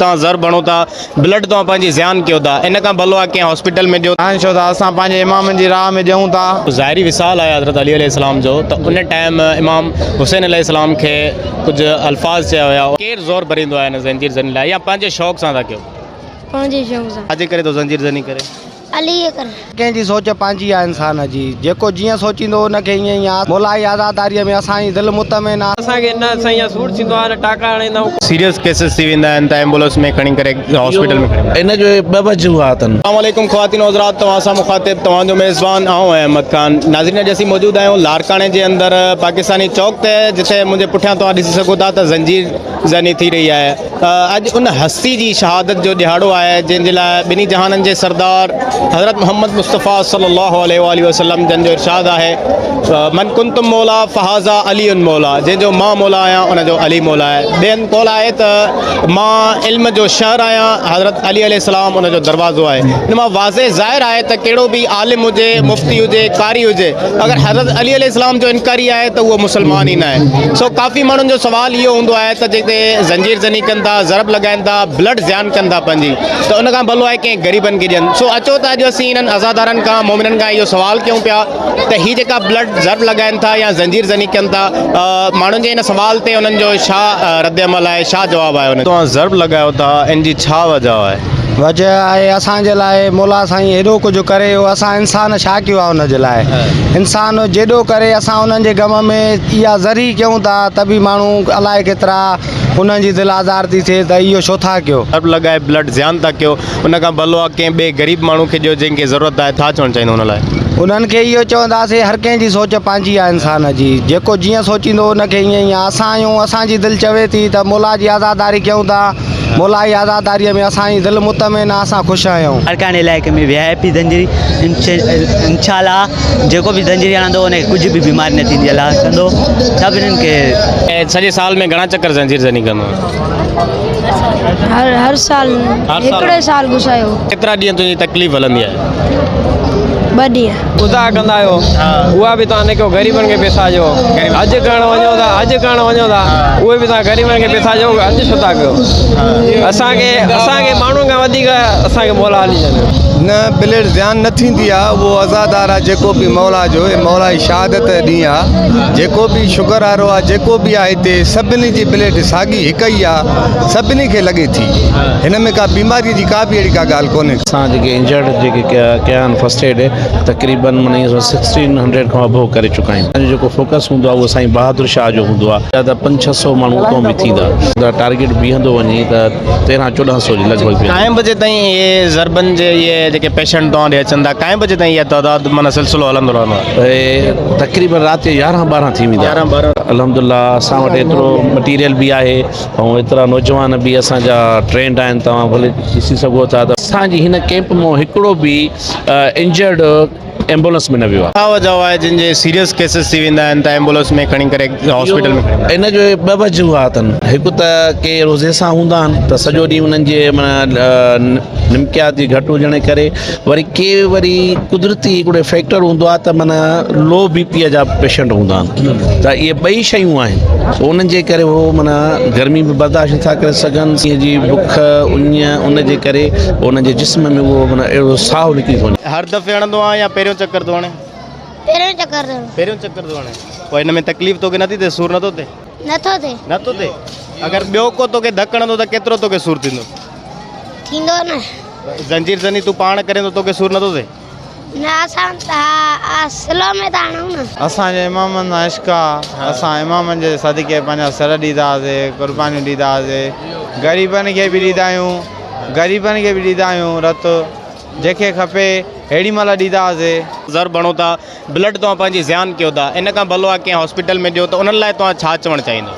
توهان ضرب هڻو ٿا بلڊ توهان پنهنجي زيان ڪيو ٿا ان کان ڀلو آهي ڪنهن هاسپيٽل ۾ ڏيو. آهن ڇو ته اسان پنهنجي امامن جي راهه ۾ ڄئون ٿا. ظاهري وصال آهي حضرت علي عليه السلام جو ته ان ٽائيم امام حسين عليه السلام کي ڪجهه الفاظ چيا هيا. ڪير زور ڀريندو آهي ان زنجير زني لاء يا پنهنجي شوق سان ٿا ڪيو؟ پنهنجي شوق سان. ڇا جي ڪري ٿو زنجير زني ڪري؟ علي جي ڪري. ڪنهن جي سوچ پنهنجي آ انسان جي جيڪو جيئن سوچيندو ان کي ائين ئي آ مولا جي عزاداريء ۾ اسان جي دل مطمئن آ. اسان کي نه سائين سور ٿيندو آ نه ٽاڪا هڻائيندا آهيون. سيريس ڪيسز ٿي ويندا آهن ته ايمبولنس ۾ کڻي ڪري هاسپيٽل ۾ کڻي. ان جو ٻه وجوهات آهن. السلام عليڪم خواتين و حضرات توهان سان مخاطب توهان جو ميزبان آئون احمد خان ناظرين اڄ اسين موجود آهيون لاڙڪاڻي جي اندر پاڪستاني چوڪ تي جتي منهنجي پٺيان توهان ڏسي سگهو ٿا ته زنجير زني ٿي رهي آهي اڄ ان هستي جي شهادت جو ڏهاڙو آهي جنهن جي لاء ٻنهي جهانن جي سردار حضرت محمد مصطفيٰ صلي الله عليه واٰله وسلم جن جو ارشاد آهي من ڪنتم مولا فهذا علي مولا جنهن جو مان مولا آهيان ان جو علي مولا آهي ٻين قول آهي ته مان علم جو شهر آهيان حضرت علي عليه السلام ان جو دروازو آهي ان مان واضح ظاهر آهي ته ڪهڙو به عالم هجي مفتي هجي قاري هجي اگر حضرت علي عليه السلام جو انڪاري آهي ته اهو مسلمان ئي نه آهي سو ڪافي ماڻهن جو سوال اهو هوندو آهي ته جيڪي زنجير زني ڪن ٿا ضرب لڳائن ٿا بلڊ زيان ڪن ٿا پنهنجي ته ان کان ڀلو آهي ڪنهن غريبن کي ڏين سو اچو ته اڄ اسين انهن عزادارن کان مومنن کان اهو سوال ڪيون پيا ته هي جيڪا بلڊ ضرب لڳائن ٿا يا زنجير زني ڪن ٿا ماڻهن جي ان سوال تي انهن جو ڇا رد عمل آهي ڇا جواب آهي انهن توهان ضرب لڳايو ٿا ان جي ڇا وجه آهي؟ وجه آهي اسان جي لاء مولا سائين ايڏو ڪجهه ڪري ويو اسان انسان ڇا ڪيو آهي ان جي لاء انسان جيڏو ڪري اسان انهن جي غم ۾ اها ذري ڪيون ٿا ته به ماڻهو الائي ڪيترا انهن جي دل آزار ٿي ٿئي ته اهو ڇو ٿا ڪيو. ضرب لڳائي بلڊ زيان ٿا ڪيو ان کان ڀلو آهي ڪنهن ٻئي غريب ماڻهو کي ڏيو جنهن کي ضرورت آهي ڇا چوڻ چاهيندو ان لاء. انهن کي اهو چونداسين هر ڪنهن جي سوچ پنهنجي آهي انسان جي جيڪو جيئن سوچيندو ان کي ائين ئي آهي اسان آهيون اسان جي دل چوي ٿي ته مولا جي عزاداري ڪيون ٿا مولا جي عزاداريء ۾ اسان جي دل مطمئن آ، اسان خوش آهيون. لاڙڪاڻي علائقي ۾ وي آء پي زنجيري انشاء الله جيڪو به زنجيري هڻندو ان کي ڪجهه به بيماري نه ٿيندي الله ڪندو سڀني کي. سڄي سال ۾ گهڻا چڪر زنجير زني ڪندو آهين؟ هر هر سال هڪڙي سال گسايو. ڪيترا ڏينهن تنهنجي تڪليف هلندي آهي؟ ٻه ڏينهن. ادا ڪندا آهيو اها به توهان نه ڪيو غريبن کي پيسا ڏيو حج ڪرڻ وڃو ٿا حج ڪرڻ وڃو ٿا اهي به توهان غريبن کي پيسا ڏيو حج ڇو ٿا ڪيو اسان کي اسان کي ماڻهن کان وڌيڪ اسان کي مولا علي جن. نه بليڊ زيان نه ٿيندي آ اهو عزادار آ جيڪو به مولا جو اي مولا جي شهادت جو ڏينهن آ جيڪو به شگر وارو آ جيڪو به آ هتي سڀني جي بليڊ ساڳي هڪ ئي آ سڀني کي لڳي ٿي هن ۾ ڪا بيماري جي ڪا به اهڙي ڪا ڳالهه ڪونهي. اسان جيڪي انجرڊ جيڪي ڪيا آهن فرسٽ ايڊ تقريبن معنيٰ ائين سمجهه سڪسٽين هنڊريڊ کان ابو ڪري چڪا آهيون اسان جو جيڪو فوڪس هوندو آهي اهو سائين بهادر شاهه جو هوندو آهي زياده پنج ڇهه سو ماڻهو اتو به ٿيندا ته ٽارگيٽ بيهندو وڃي ته تيرهن چوڏهن سو جي لڳ ڀڳ بيهندو. ڪائين بجي تائين اهي ضربن جي اهي جيڪي پيشنٽ توهان ڏي اچن ٿا ڪائين بجي تائين اها تعداد معنيٰ سلسلو هلندو رهندو آهي؟ تقريبن رات جو يارهن ٻارهن ٿي ويندا. يارهن ٻارهن. الحمدلله اسان وٽ ايترو مٽيريل به آهي. ۽ ايترا نوجوان به اسان جا ٽرينڊ آهن توهان ڀلي ڏسي سگهو ٿا ته اسان جي هن ڪيمپ مان هڪڙو به انجرڊ ايمبولنس ۾ نه ويو آهي. ڇا وجه آهي جن جي سيريس ڪيسز ٿي ويندا آهن ته ايمبولنس ۾ کڻي ڪري هاسپيٽل ۾ کڻي ويندا آهن. ان جو ٻه وجوهات آهن هڪ ته ڪي روزي سان هوندا آهن ته سڄو ڏينهن انهن جي معنيٰ نمڪيات جي گهٽ هجڻ جي ڪري وري ڪي وري قدرتي هڪڙو فيڪٽر هوندو آهي ته معنيٰ لو بي پيء جا پيشنٽ هوندا آهن ته اهي ٻئي شيون آهن انهن جي ڪري هو معنيٰ گرمي به برداشت نٿا ڪري سگهن سيء جي بک اڃ ان جي ڪري انهن جي جسم ۾ اهو معنيٰ اهڙو ساهه نڪري ٿو وڃي. هر دفعي هڻندو آهين يا پهريون چڪر ٿو هڻين؟ پهريون چڪر ٿو هڻان. پهريون چڪر ٿو هڻين. پوء هن ۾ تڪليف توکي نٿي ٿئي سور نٿو ٿئي؟ نٿو ٿئي. نٿو ٿئي. اگر ٻيو ڪو توکي ڌڪ هڻندو ته ڪيترو توکي سور ٿيندو؟ ٿيندو نه. زنجير زني تون پاڻ ڪرين ٿو توکي سور نٿو ٿئي؟ نه اسان ته ها سلو ۾ ٿا هڻون نه. اسان جو امامن سان عشق آ اسان امامن جي صدقي پنهنجا سر ڏيندا هئاسي قربانيون ڏيندا هئاسي غريبن کي به ڏيندا آهيون غريبن کي به ڏيندا آهيون رت جنهن کي کپي هيڏي مهل ڏيندا هئاسي. ضرب هڻو ٿا بلڊ توهان پنهنجي زيان ڪيو ٿا ان کان ڀلو آ ڪنهن هاسپيٽل ۾ ڏيو ته انهن لاء توهان ڇا چوڻ چاهيندو.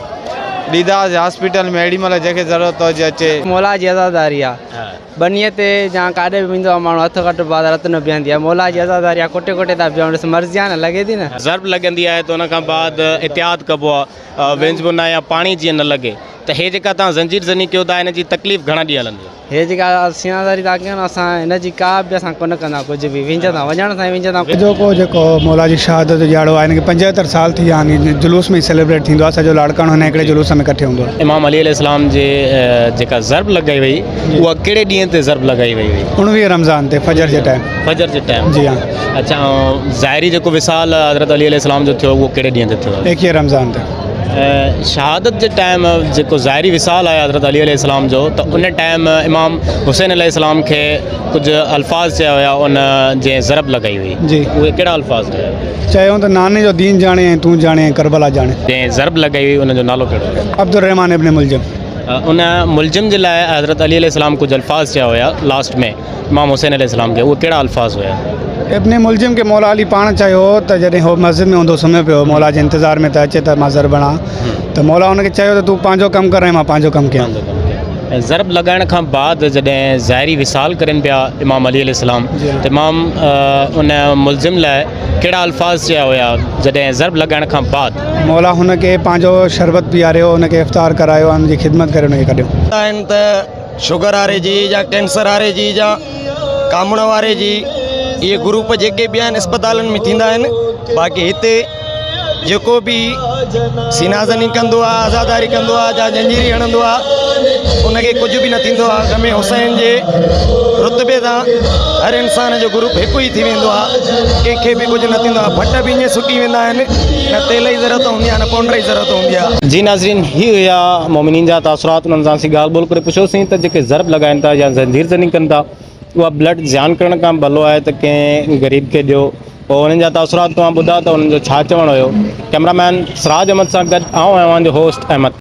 ڏيندا هئاسي هاسپيٽل ۾ هيڏي مهل جنهن کي ضرورت هجي اچي. مولا جي عزاداري آ ٻنيء تي يا ڪاڏي به ويندو آ ماڻهو هٿ ڪٽبو آ ته رت نه بيهندي آ مولا جي عزاداري آ ڪٽي ڪٽي ٿا بيهون ڏس مرضي آ نه لڳي ٿي نه. ضرب لڳندي آهي ته ان کان بعد احتياط ڪبو آ وينجبو نه يا پاڻي جيئن نه لڳي. ته هي جيڪا توهان زنجير زني ڪيو ٿا هن جي تڪليف گهڻا ڏينهن هلندي؟ هي جيڪا سيناداري ٿا ڪيون اسان هن جي ڪا به اسان ڪونه ڪندا ڪجهه به وينجهه سان وڃڻ سان ئي وينجهه سان. اڄوڪو جيڪو مولا جي شهادت جو ڏهاڙو آهي هن کي 75 سال ٿي ويا آهن جلوس ۾ سيليبريٽ ٿيندو آهي سڄو لاڙڪاڻو هن هڪڙي جلوس ۾ ڪٺي هوندو آهي. امام علي عليه السلام جي جيڪا ضرب لڳائي وئي اها ڪهڙي ڏينهن تي ضرب لڳائي وئي هئي؟ 19 رمضان تي فجر جي ٽائيم. فجر جي ٽائيم. جي ها. اڇا ۽ ظاهري جيڪو وصال حضرت علي عليه السلام جو ٿيو اهو ڪهڙي ڏينهن تي ٿيو؟ 21 رمضان تي. شهادت جي ٽائيم جيڪو ظاهري وصال آهي حضرت علي عليه السلام جو ته ان ٽائيم امام حسين عليه السلام کي ڪجهه الفاظ چيا هيا ان جنهن ضرب لڳائي هئي جي. اهي ڪهڙا الفاظ هيا؟ چيائون ته ناني جو دين ڄاڻي ۽ تون ڄاڻي ۽ ڪربلا ڄاڻي. جنهن ضرب لڳائي هئي ان جو نالو ڪهڙو هيو؟ عبدالرحمان ابن ملجم. ان ملجم جي لاء حضرت علي عليه السلام ڪجهه الفاظ چيا هيا لاسٽ ۾ امام حسين عليه السلام کي اهي ڪهڙا الفاظ هيا؟ ابن ملجم کي مولا علي پاڻ چيو هو ته جڏهن هو مسجد ۾ هوندو سمهيو پيو هو مولا جي انتظار ۾ ته اچي ته مان ضرب هڻان ته مولا هن کي چيو ته تون پنهنجو ڪم ڪر ۽ مان پنهنجو ڪم ڪيان. ۽ ضرب لڳائڻ کان بعد جڏهن ظاهري وصال ڪرين پيا امام علي عليه السلام ته امام ان ملزم لاء ڪهڙا الفاظ چيا هيا جڏهن ضرب لڳائڻ کان بعد؟ مولا هن کي پنهنجو شربت پياريو هن کي افطار ڪرايو ۽ هن جي خدمت ڪري هن کي ڪڍيو. آهن ته شگر واري جي يا ڪينسر واري جي يا ڪامڻ واري جي اهي گروپ جيڪي به آهن اسپتالن ۾ ٿيندا آهن باقي هتي جيڪو به سينازني ڪندو آهي عزاداري ڪندو آهي يا جنجيري هڻندو آهي ان کي ڪجهه به نه ٿيندو آهي غم حسين جي رتبي سان هر انسان جو گروپ هڪ ئي ٿي ويندو آهي ڪنهن کي به ڪجهه نه ٿيندو آهي ڦٽ به ائين سڪي ويندا آهن نه تيل جي ضرورت هوندي آهي نه پائونڊر جي ضرورت هوندي آهي. جي ناظرين هي هيا مومنين جا تاثرات انهن سان اسين ڳالهه ٻولهه ڪري پڇيوسين ته جيڪي ضرب لڳائن ٿا يا زنجير زني ڪن ٿا اها بلڊ زيان ڪرڻ کان ڀلو آهي ته ڪنهن غريب کي ڏيو پوء انهن جا تاثرات توهان ٻڌا ته انهن جو ڇا چوڻ هيو ڪئميرا مين سراج احمد سان گڏ آئون آهيان اوهان جو هوسٽ احمد.